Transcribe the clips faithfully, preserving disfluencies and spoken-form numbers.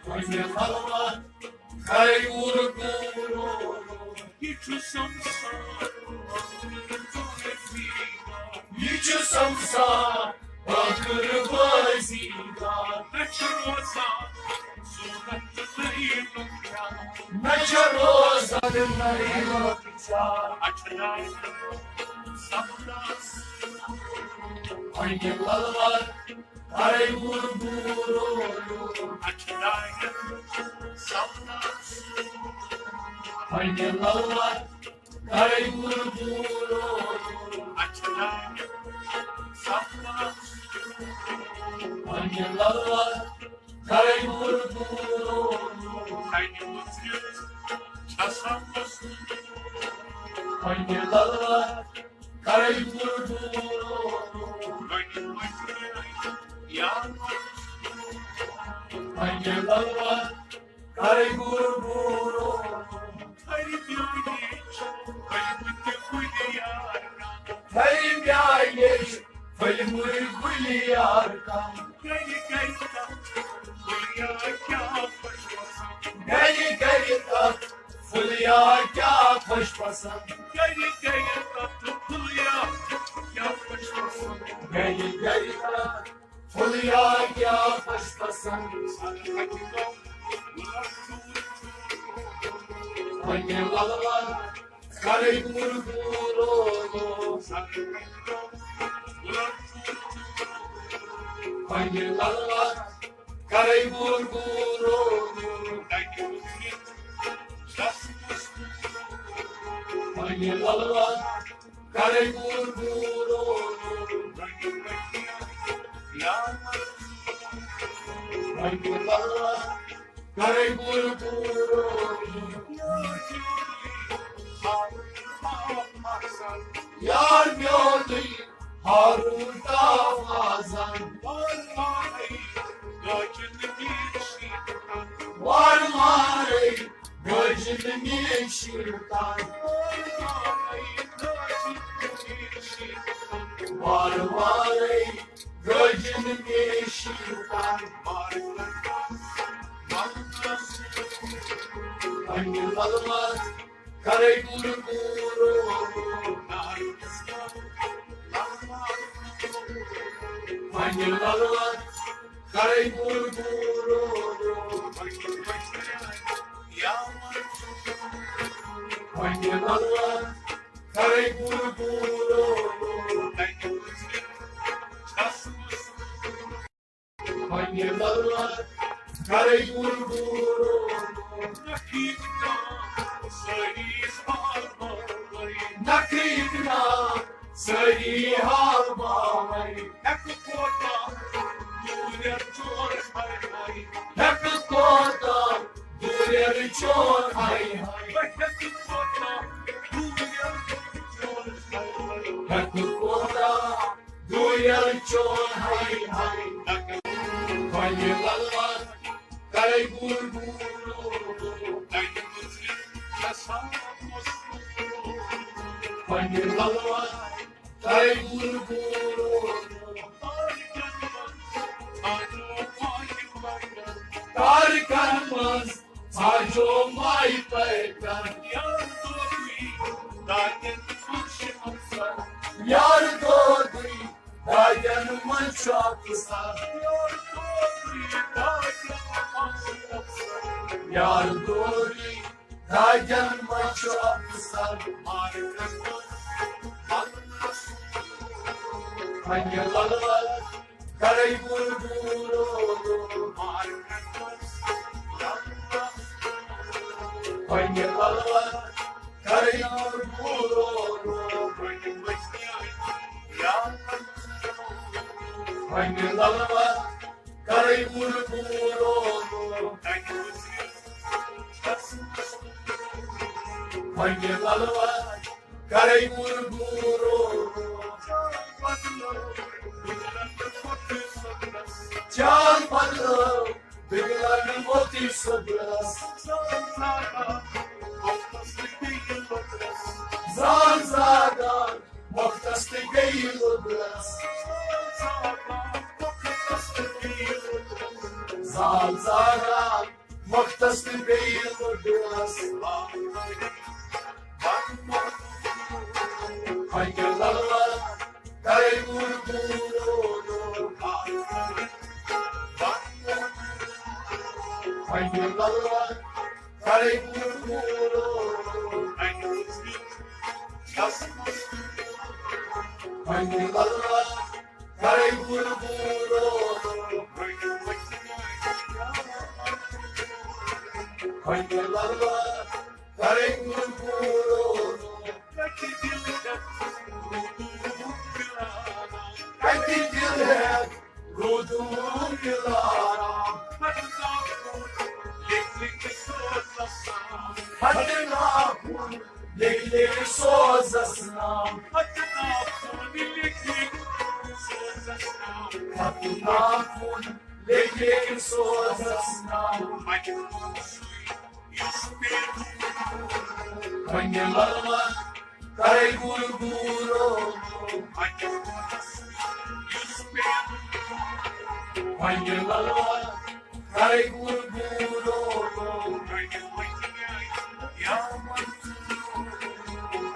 وۄنۍ خیوٗر گوٗرو، یہِ چھُ سمسار، یہِ چھُ سمسار، ٲخٕر بٲزی دار۔ نہ چھُ روزان صوٗرت نعیمُک چار، نہ چھُ روزان نعیمُک چار۔ اچھا سپداس وۄنۍ للوار۔ کرے گُر گُرو، اچھداین سپداس۔ وۄنۍ للوار، کرے گُر گُرو، اچھداین سپداس۔ وۄنۍ للوار، کرے گُر گُرو، کنہِ مُژرِ چھسا مُژرِ۔ وۄنۍ للوار، کرے گُر گُرو۔ وۄنۍ للوار، کرے گُر گُرو۔ تھرِ بیانے چھِ پھٔلمٕتۍ گُلۍ یار کم۔ تھرِ بیانے چھِ پھٔلمٕتۍ گُلۍ یار کم۔ گرِ گرِ تتھ پھُلیہ کیٛاہ خۄش پسند۔ گرِ گرِ تتھ پھُلیہ کیٛاہ خۄش پسند۔ گرِ گرِ تتھ پھُلیہ کیٛاہ خۄش پسند۔ گرِ گرِ تتھ پھُلیہ کیٛاہ خۄش پسند۔ وۄنۍ للوار، کرے گُر گُرو۔ وۄنۍ للوار، کرے گُر گُرو۔ وۄنۍ للوار، کرے گُر گُرو۔ وۄنۍ للوار، کرے گُر گُرو۔ یار میونُے ہارون تاوازن۔ وار وارے گٲجِن مےٚ شیٖرتن۔ وار وارے گٲجِن مےٚ شیٖرتن۔ پننہِ للوار کرے گُر گُرو۔ پننہِ للوار کرے گُر گُرو۔ پننہِ للوار کرے گُر گُرو۔ پننہِ للوار کرے گُر گُرو۔ نکھٕ اِکنام سٲری حال باوَے۔ ہٮ۪کہٕ کوتاہ دوٗرٮ۪ر چون ہاے ہاے۔ ہٮ۪کہٕ کوتاہ دوٗرٮ۪ر چون ہاے ہاے۔ بہٕ ہٮ۪کہٕ کوتاہ دوٗرٮ۪ر چون ہاے ہاے۔ ہٮ۪کہٕ کوتاہ دوٗرٮ۪ر چون ہاے ہاے۔ وۄنۍ للوار کرے گُر گُرو۔ وۄنۍ للوار کرے گُر گُرو۔ تارکن منٛز ژھاجو ماے پیکن۔ یار دودُے دادٮ۪ن منٛز چھِ اکثر۔ یار دودُے دادٮ۪ن منٛز چھُ اکثر۔ یار دودُے دادٮ۪ن منٛز چھُ اکثر۔ یار دودُے دادٮ۪ن منٛز چھُ اکثر۔ مارکن منٛز پننس۔ وۄنۍ للوار کرے گُر گُرو۔ مارکن منٛز پننہِ للوَس کرے بُربُرو، پننہِ للوَس کرے بُربُرو، پننہِ للوَس کرے بُربُرو۔ چال بدلو، بگلن موتی صبرس۔ زان زاگان مۄختس تہٕ بیٚیہِ لُدرس۔ زان زاگان مۄختس تہٕ بیٚیہِ لُدرس۔ پننہِ للوَس کرے بُربُرو۔ پننہِ للوَس کرے بُربُرو۔ پننہِ للوَس کرے بُربُرو۔ پننہِ للوَس کرے بُربُرو۔ کتہِ دِل ہٮ۪تھ روٗدُم دِلارام۔ پتہٕ ناکُن لیکھِ لیکھِ سوزس نام۔ پتہٕ ناکُن لیکھِ لیکھِ سوزس نام۔ پننہِ للوَس کرے بُربُرو۔ پننہِ للوَس کرے بُربُرو۔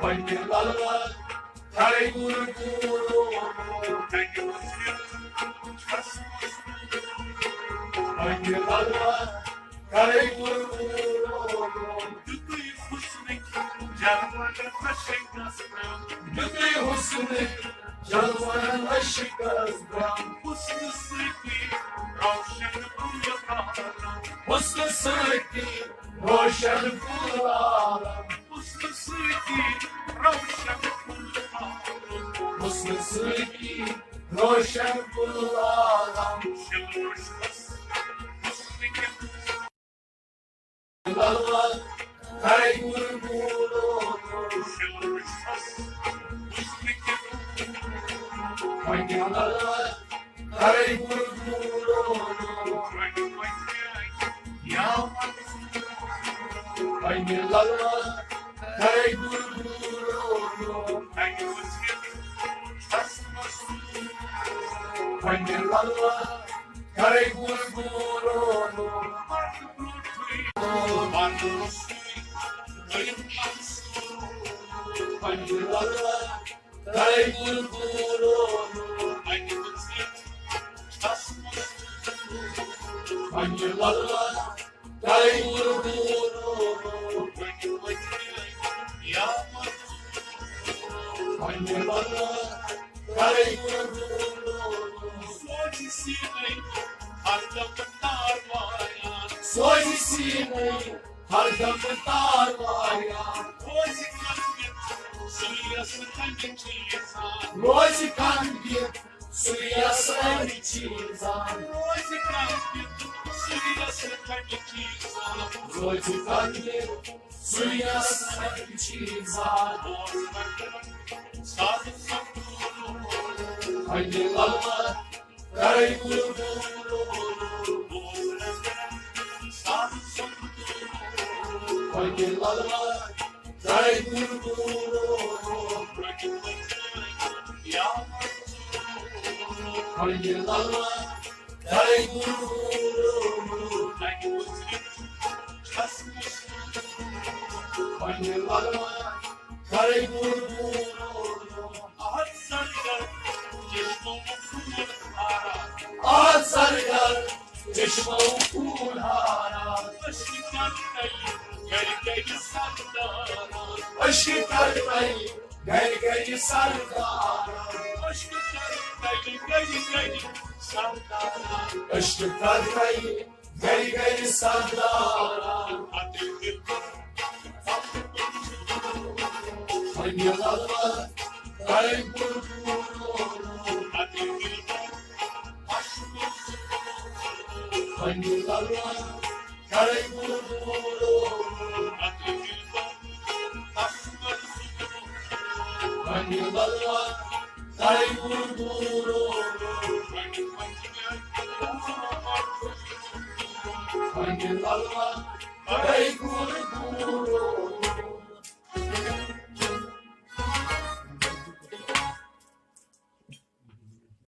پننہِ للوَس کرے بُربُرو۔ پننہِ للوَس کرے بُربُرو۔ دیُتُے حُسنٕکۍ جلوَن عشقَس دم۔ دیُتُے حُسنٕکۍ جلوَن عشقَس دم۔ حُسنہٕ سۭتی روشن گوٚو یہِ عالم۔ حُسنہٕ سۭتی روشن گوٚو عالم۔ حُسنہٕ سۭتی روشن گوٚو عالم۔ حُسنہٕ سۭتی روشن گوٚو عالم۔ شِلوَس حُسنٕکۍ للوَس کرے بُربُرو۔ پننہِ للوَس کرے بُربُرو۔ پننہِ للوَس کرے بُربُرو۔ پننہِ للوَس کرے بُربُرو۔ پننہِ للوَس کرے بُربُرو۔ پننہِ للوَس کرے بُربُرو۔ پننہِ للوَس کرے بُربُرو۔ سوزِ سیٖنَے ہردم تار وایان۔ سوزِ سیٖنَے ہردم تار وایان۔ روزِ کانٛگرِ سُلہِ یَس نہٕ کَنہِ چیٖزان۔ روزِ کانٛگرِ سُلہِ یَس نہٕ کَنہِ چیٖزان۔ روزِ کانٛگرِ سُلہِ یَس نہٕ کَنہِ چیٖزان۔ روزِ کانٛگرِ سُلہِ یَس نہٕ کَنہِ چیٖزان۔ روزِ رنٛگہٕ رنٛگہٕ سازٕ سمبوٗرٕ۔ پننہِ للوَس کرے بُربُرو۔ پننہِ للوَس کرے بُربُرو۔ پننہِ للوَس کرے بُربُرو۔ پننہِ للوَس کرے بُربُرو۔ آز سرگر چشمو خوٗن ہاران۔ آز سرگر چشمو خوٗن ہاران۔ عشقہٕ کر تلہِ گرِ گرِ سرداران۔ عشقہٕ کر تلہِ گرِ گرِ سرداران۔ عشقہٕ کر تلہِ گرِ گرِ سرداران۔ عشقہٕ کر تلہِ گرِ گرِ سرداران۔ پتہٕ دِل